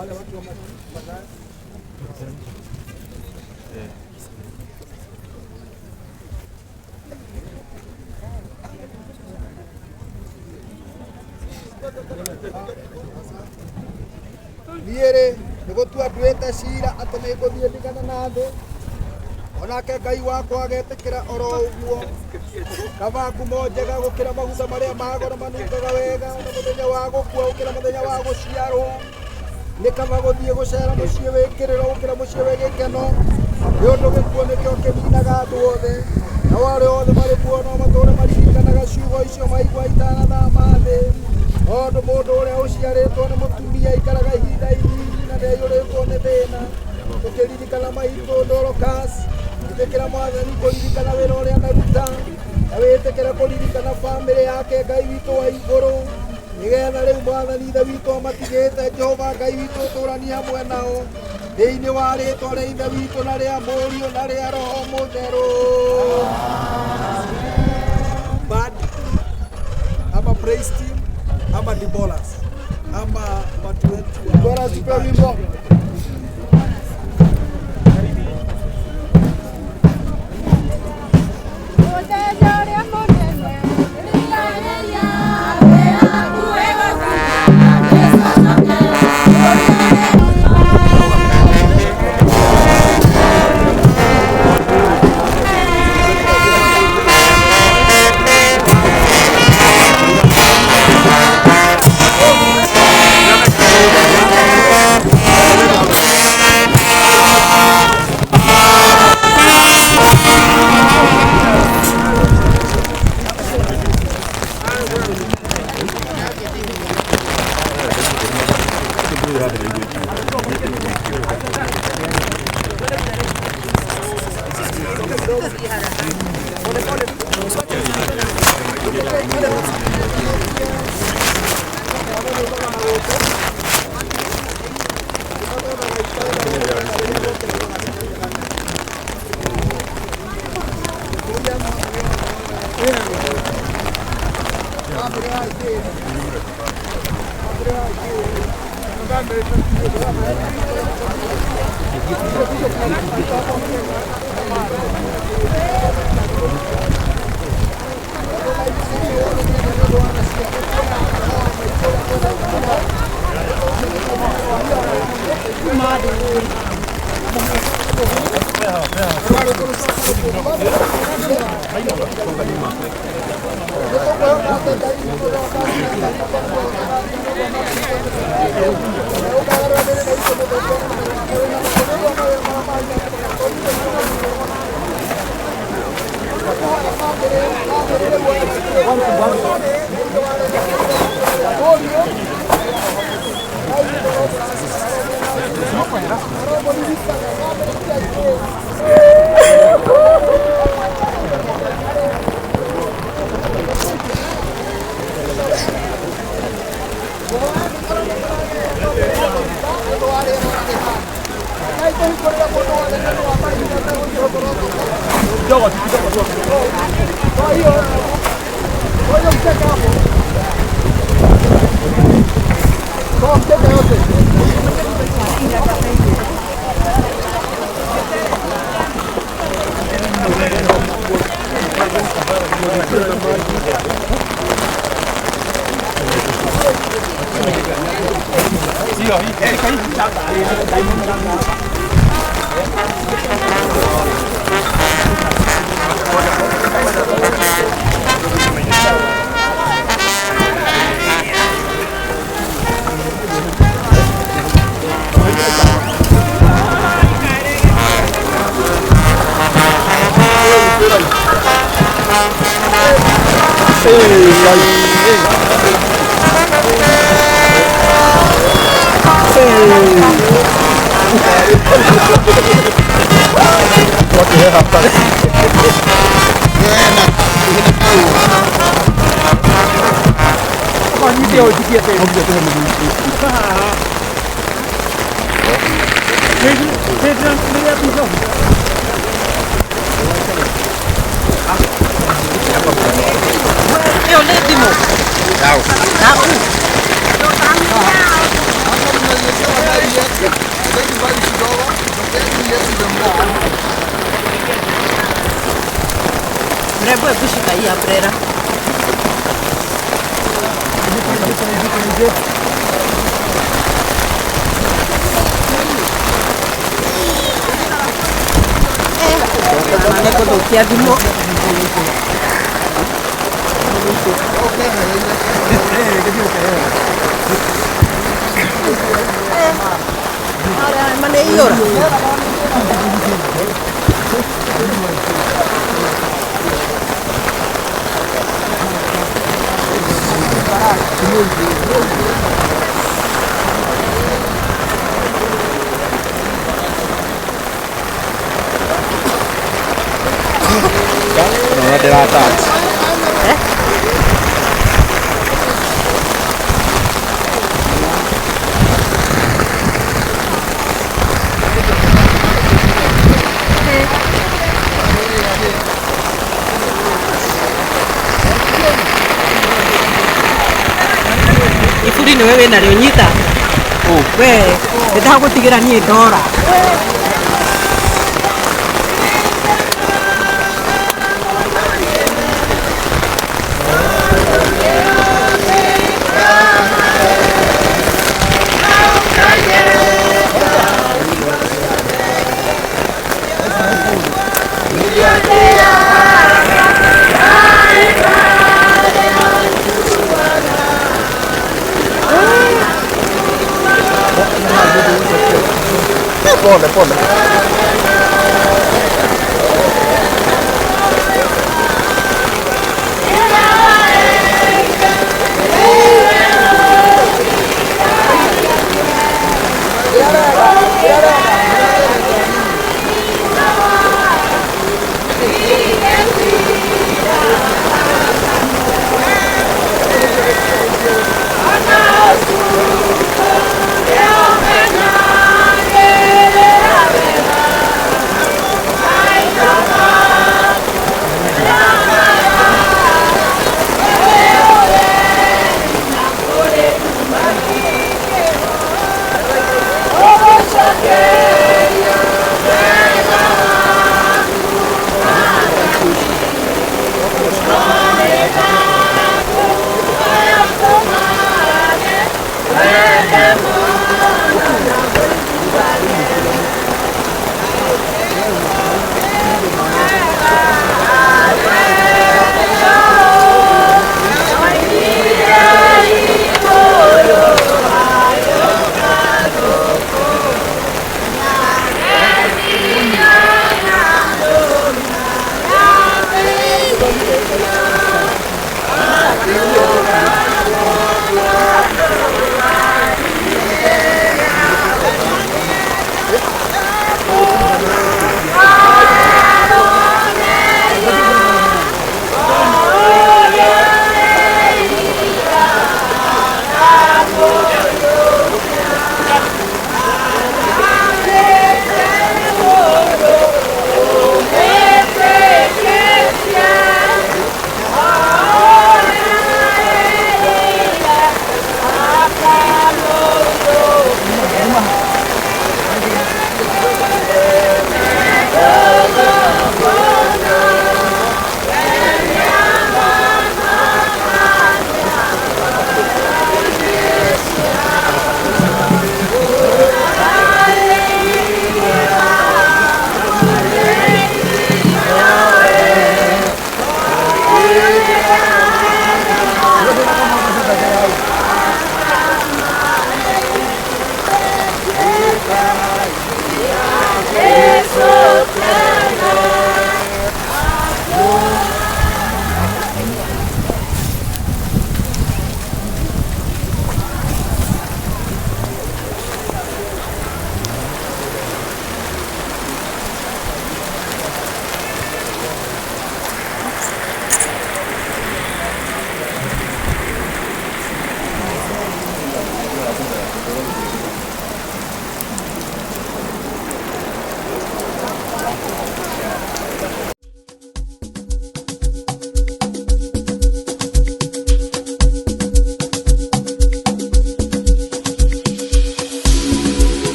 Wale watu wa magari. Niere nĩgũtua nduĩte cira atĩ nĩngũthiĩ ndigane na thĩ onake Ngai wakwa agetĩkĩra oro ũguo. Kaba ngumo njega gũkĩra maguta marĩa ma goro manungaga wega, na mũthenya wa gũkua gũkĩra mũthenya wa gũciarwo. Nĩ kaba gũthiĩ gũcera mũciĩ wĩ kĩrĩro gũkĩra mũciĩ wĩ gĩkeno, nĩ ũndũ gĩkuũ nĩkĩo kĩninaga andũ othe, nao arĩa othe marĩ muoyo no matũũre maririkanaga ciugo icio maigua itanathama thĩ. Tondũ mũndũ ũrĩa ũciarĩtwo nĩ mũtumia aikaraga ihinda inini na nĩaiyũrĩtwo nĩ thĩna. Tũkĩririkana maitũ Dorcas, ĩtĩkĩra Mwathani kũririkana wĩra ũrĩa anaruta, na wĩtĩkĩre kũririkana bamĩrĩ yake Ngai witũ wa igũrũ, nĩgetha rĩu Mwathani Ithe witũ amatigĩte Jehova Ngai witũ ũtũũranie hamwe nao thĩinĩ wa rĩtwa rĩa Ithe witũ na rĩa Mũriũ na rĩa Roho Mũtheru. Bad ama praise team ama Debolas ama watu wetu wa Bwana tupe wimbo. Rĩngĩ. Nĩ ngũthũkia thimũ. Ma nĩ iyũra. Naona ndĩratouch. Iburi nĩwe wĩnarĩo nyita. We nĩndagũtigĩra niĩ ndora. Pole pole.